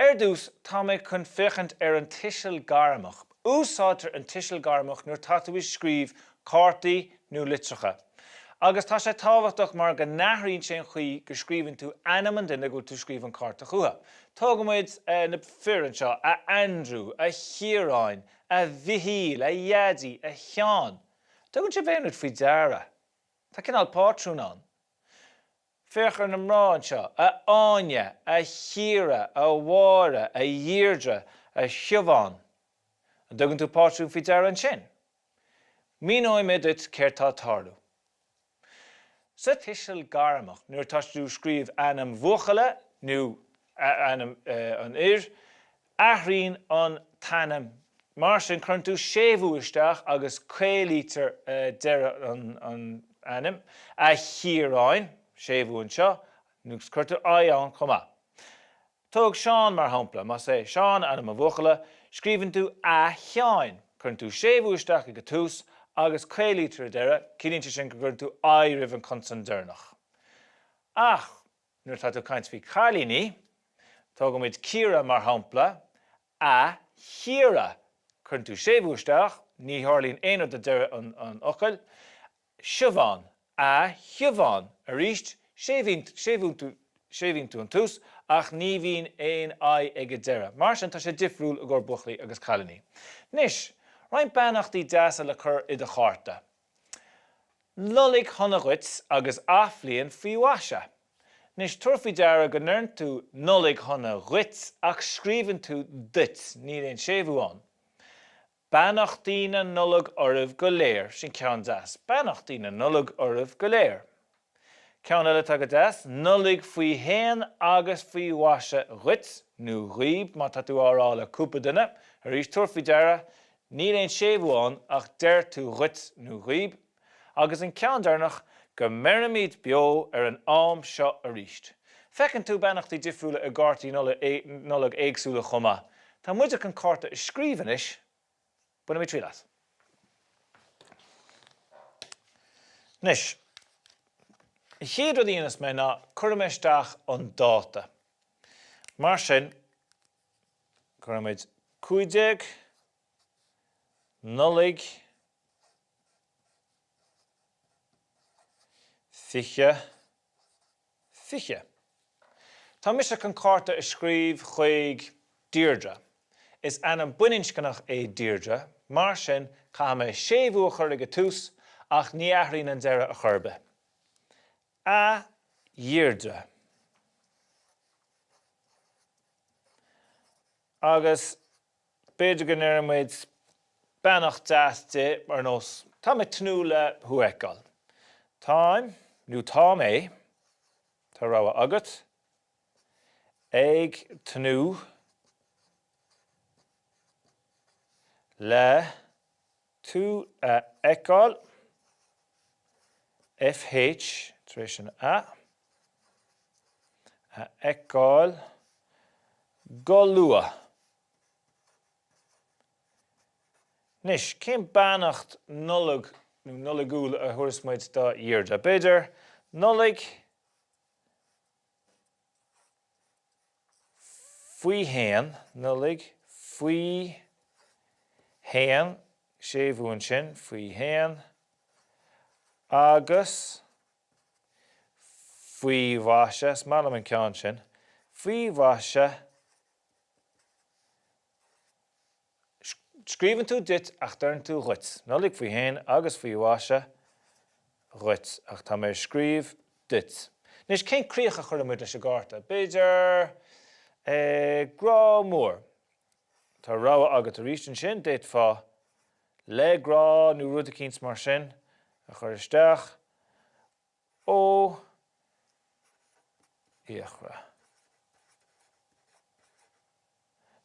Ar dtús, tá mé chun féachaint ar an tuiseal gairmeach. Úsáidtear an tuiseal gairmeach nuair tá tú ag scríobh cártaí nó litreacha. Agus tá sé tábhachtach mar go n-athraíonn sé an chaoi go scríobhann tú ainm an duine go bhfuil tú ag scríobh an cárta chucu. Tógfaidh muid na fir anseo, a Andrew, a Chiaráin, a Mhichíl, a Dhaidí, a Sheáin. Tugann sibh aon rud faoi deara? Tá cineál pátrún ann. Féach ar na mná anseo, a Áine, a Chiara, a Mháire, a Dheirdre, a Shiobhán. An dtugann tú pátrún faoi deara ansin? Míneoidh mé duit céard tá ag tarlú. Sa tuiseal gairmeach, nuair atá tú ag scríobh ainm bhuachalla nó ainm an fhir, athraíonn an t-ainm. Mar sin, cuireann tú séimhiú isteach agus caolaítear deireadh an ainm, a Chiaráin, séimhiú anseo, agus cuirtear I ann chomh maith. Tóg Seán mar shampla, más é Seán ainm an bhuachalla, scríobhann tú a Sheáin, cuireann tú séimhiú isteach ag an tús agus caolaítear an deireadh, ciallaíonn sé sin go gcuireann tú I roimh an consan deireanach. Ach nuair atá tú ag caint faoi chailíní, tógaimid Ciara mar shampla, a Chiara, cuireann tú séimhiú isteach, ní tharlaíonn aon rud ag deireadh an fhocail, Siobhán, a Shiobhán, arís, séimhíonn tú, séimhíonn tú an tús ach ní bhíonn aon I ag an deireadh. Mar sin, tá sé difriúil i gcomhair buachaillí agus cailíní. Anois, roinnt beannachtaí deasa le cur i do chárta. Nollaig shona dhuit agus athbhliain faoi mhaise. Anois, tabhair faoi deara go ndeireann tú Nollaig shona dhuit ach scríobhann tú duit, níl aon séimhiú ann. Beannachtaí na Nollag oraibh go léir, sin ceann deas, Beannachtaí na Nollag oraibh go léir. Ceann eile atá go deas, Nollaig faoi shéan agus faoi mhaise dhuit, nó dhaoib má tá tú á rá le cúpla duine. Arís, tabhair faoi deara, níl aon séimhiú ann ach deir tú dhuit nó dhaoib. Agus an ceann deireanach, go mbeirimid beo ar an am seo arís. Feiceann tú beannachtaí difriúla i gcártaí Nollag éagsúla chomh maith. Tá muide chun cárta a scríobh anois. Bainfimid triail as. Anois, an chéad rud a dhéanfas mé ná cuirfidh mé isteach an dáta. Mar sin, cuirfimid 15 Nollaig 20 20. Tá mise chun cárta a scríobh chuig Deirdre. Is ainm baininscneach é Deirdre, mar sin caithfidh mé séimhiú a chur ag an tús ach ní athraíonn an deireadh ar chor ar bith. A Dheirdre. Agus b'fhéidir go ndéarfaidh muid beannacht deas di ar nós Táim ag tnúth le thú a fheiceáil. Táim, nó tá mé, tá rogha agat, ag tnúth le tú a fheiceáil, FH tar éis an A, a fheiceáil go luath. Anois, cén beannacht Nollag nó Nollaigiúil a thabharfas muid do Dheirdre? B'fhéidir Nollaig faoi shéan, Nollaig faoi shéan, séimhiú ansin, faoi shéan, agus faoi mhaise, is maith liom an ceann sin, faoi mhaise, Scríobhann tú duit ach deireann tú dhuit. Nollaig faoi shéan agus faoi mhaise dhuit ach tá mé ag scríobh duit. Anois, cén críoch a chuirfidh muid leis an gcárta? B'fhéidir eh, grá mór. Tá rogha agat arís ansin, d'fhéadfá le grá nó rud eicínt mar sin a chur isteach. Ó Fhiachra.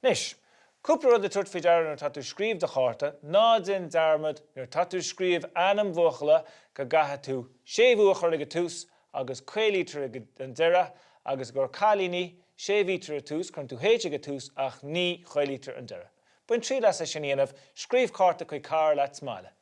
Anois, cúpla rud le tabhairt faoi deara nuair atá tú ag scríobh do chárta, ná déan dearmad nuair atá tú ag scríobh ainm bhuachalla go gcaithfidh tú séimhiú a chur ag an tús agus caolaítear ag an deireadh agus i gcomhair cailíní, séimhítear an tús, cuireann tú H ag an tús ach ní chaolaítear an deireadh. Bain triail as é sin a dhéanamh, scríobh cárta chuig cara leat sa mbaile.